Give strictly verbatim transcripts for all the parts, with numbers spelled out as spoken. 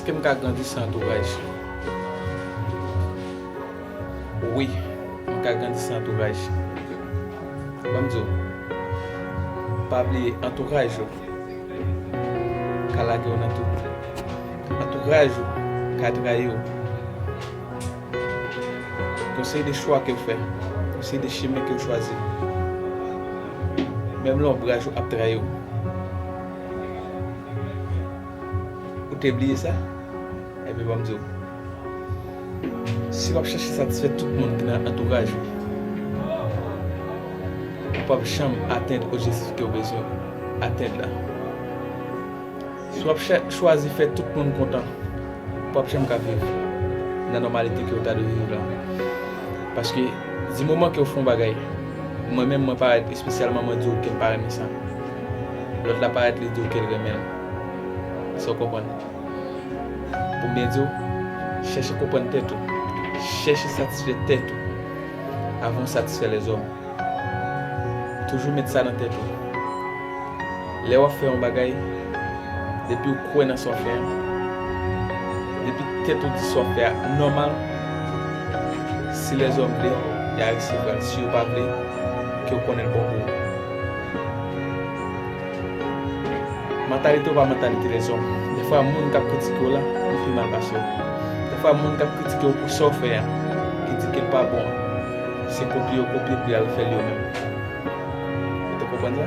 Èske m ka grandi san antouraj? Wi, m ka grandi san antouraj. Ban m di w, pa bliye antouraj ou ka lage w nan tou. Antouraj ou ka trayi w. Gen yon seri de chwa ke w fè, yon seri de chimen ke w chwazi. Menm lonbraj ou ap trayi w. Ou te bliye sa? Ebyen, ban m di w. Si w ap chèche satisfè tout moun ki nan antouraj ou, ou p ap janm atenn objektif ke w bezwen atenn la. Si w ap chè- chwazi fè tout moun kontan, ou p ap janm ka viv nan nòmalite ke w ta dwe viv la. Paske, di moman ke w fè yon bagay, mwen menm, mwen parèt espesyalman, mwen di w ke m pa renmen sa. Lòt la parèt, li di w ke l renmen l. Sa w konprann? Pou m byen di w, chèche konprann tèt ou. Chèche satisfè tèt ou avan w satisfè lèzòm. Toujou met sa nan tèt ou. Lè w ap fè yon bagay, depi w kwè nan sa w fè a, depi tèt ou di sa w ap fè a nòmal, si lèzòm vle, y a resevwa l. Si yo pa vle, ke w konnen l bon pou ou. Mantalite w pa mantalite lèzòm. Defwa, moun k ap kritike w la, li pi mal pase w. Defwa, moun k ap kritike w pou sa w fè a, ki di ke l pa bon an, se kopye yo kopye pou y al fè l yo menm. Ou te konprann sa?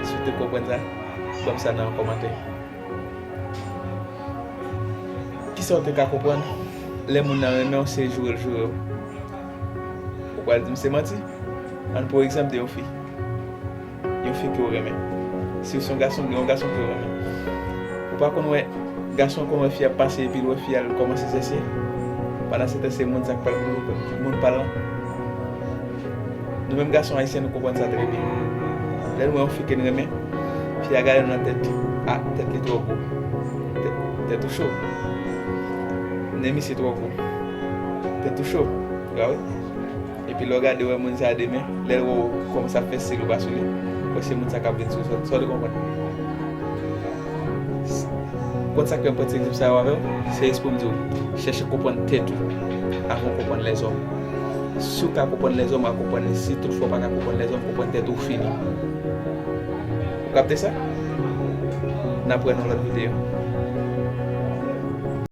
Si w te konprann sa, ban m sa nan yon kòmantè. Kisa w te ka konprann lè moun nan renmen w, se joure l joure w? Ou pral di m se manti? Ann pran egzanp de yon fi. Yon fi ke w renmen. Si w se yon gason, gen yon gason ke w renmen. Ou pa konn wè gason an konn wè fi ap pase epi l wè fi a, l kòmanse sèse? Pandan se tan, se moun sa k pral moun pa l lan. Nou menm gason ayisyen, nou konprann sa trè byen. Lè n wè yon fi ke n renmen, fi a gade nou nan tèt, a, tèt li twò gwo. Tèt, tèt ou cho. Nen misye twò gwo. Tèt ou cho. Ou ka wè? Epi lè w gade, wè moun sa a demen, lè l wè w kòmanse ap fè stil ou pa sou li, wè se moun sa k ap vin sou ou. Sa w te konprann? Konn sa k fè m pran ti egzanp sa yo avè w? Se jis pou m di w, chèche konprann tèt ou avan w konprann lèzòm. Si w ka konprann lèzòm, w a konprann li. Si toutfwa w pa ka konprann lèzòm, konprann tèt ou, fini. Ou kapte sa? N ap wè nan lòt videyo.